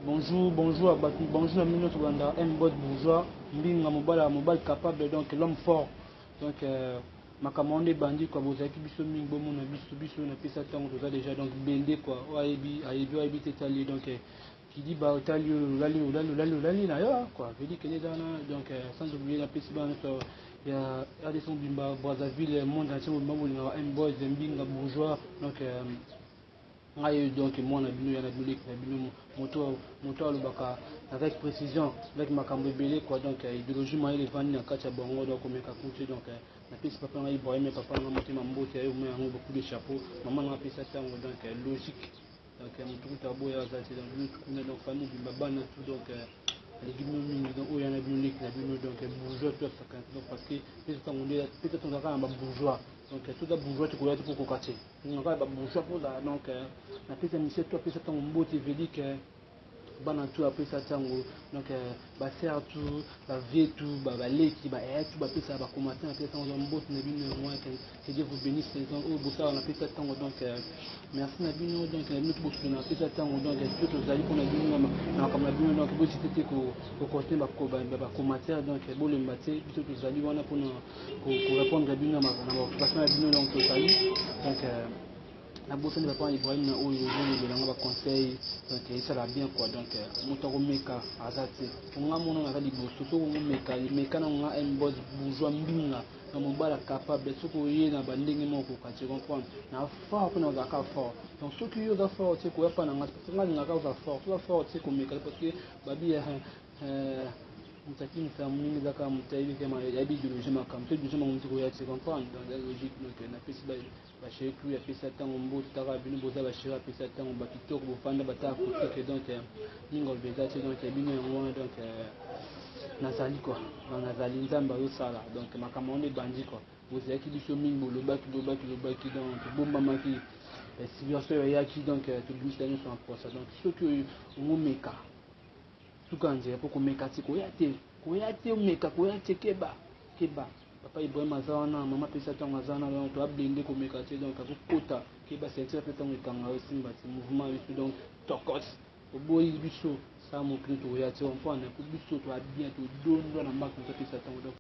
Bonjour, bonjour à bato, bonjour na bino nyonso kolanda M-Bot Bourgeois, Mbinga mobala mobali capable, donc l'homme fort. Donc makambo wana ebandi quoi, bozalaki biso mingi, bomona biso biso napesa ntango toza déjà donc bende quoi, oyo ayebi ayebi, oyo ayebi te etali. Donc kidiba otali oyo olali olali olali olali na yo quoi, vedi kende eza wana. Donc sans oublier napesi bana nyonso ya RDC mobimba, Brazzaville, monde entier mobimba, bolingaka M-Boys Mbinga Bourgeois. Donc ngai donc mwana bino, ya na bino, leki na bino, moto moto alobaka avec précision, avec makambo ebele quoi. Donc idéologie mayele evandi na kati ya bango, donc komeka kuti. Donc napesi papa ngai Ibrahim, papa ngai motema, mbote ya yo mo yango, beaucoup de chapeau. Mama ngai apesa ntango, donc logique, donc motu kuta aboya aza te. Donc bino kuna, donc famille mobimba, bana tout, donc alingi bino mingi. Donc oyo yana bino, leki na bino, donc bourgeois to asakana te. Donc parce que pesa ntango nde pesa tozalaka na babourgeois, donc toza bourgeois te, koya te mpo koka te, tozalaka na babourgeois mpo ozala. Donc napesa misie to apesa ntango mbote, vedik bana tu apesa ntango, donc basœur tu, bavieux tu, baleki, bayaya tu bapesaka bacommentaire, napesa ntango mbote na bino yango. Que Dieu vous bénisse. Oyo bosala napesa ntango, donc merci na bino, donc na bino to bosolo na apesa ntango. Donc biso tozali mpona bino na makambo na bino, donc bosite te kocontinue bacommentaire, donc bolemba te, biso tozali wana mpona korépondre bino na baoccupation na bino. Donc tozali, donc nabosani papa Ibrahim na oyo ozolobelanga baconseil, donc esala bien quoi. Donc moto akomeka aza te, nga mona naza liboso. Soki ongomeka, meka na nga M-Bos Bourgeois Mbinga na mobala capable. Soki oye na bandenge moko koka te comprendre na fort mpe na ozalaka fort. Donc soki yo oza fort te, koya mpa na nga, parce nga alingaka oza fort. Soki oza fort te, komeka, parce que babi moto akimisa moninga eza kaka moto ayebi ayebi idéologie makambo to idéologie makambo te, koya te comprendre. Donc eza logique. Donc napesi bachéri tu apesa ntango mbote, taka bino boza bachéri, apesa ntango bakitoko, bofanda bataka kotike. Donc mingi oloba eza te, donc bino yango wana. Donc nazali quoi, nazali Nzambe azosala. Donc makambo wana ebandi quoi, bozalaki biso mingi, bolobaki lobaki lobaki, donc tobombamaki, situation eyaki, donc tobimisa nyonso na posa. Donc soki omomeka suka nzela mpo komeka te, koya te, koya te, omeka koya te, keba keba. Papa Ibrahim aza wana, mama apesa ntango aza wana, donc toablende komeka te. Donc akokota, keba, ceinture mpe ntango ekanga esimba te, mouvement biso donc tokos oboyi biso sa mokili, tokoya te, comprendre po biso toa bien, todondwa na mbaka moto apesa ntango donc.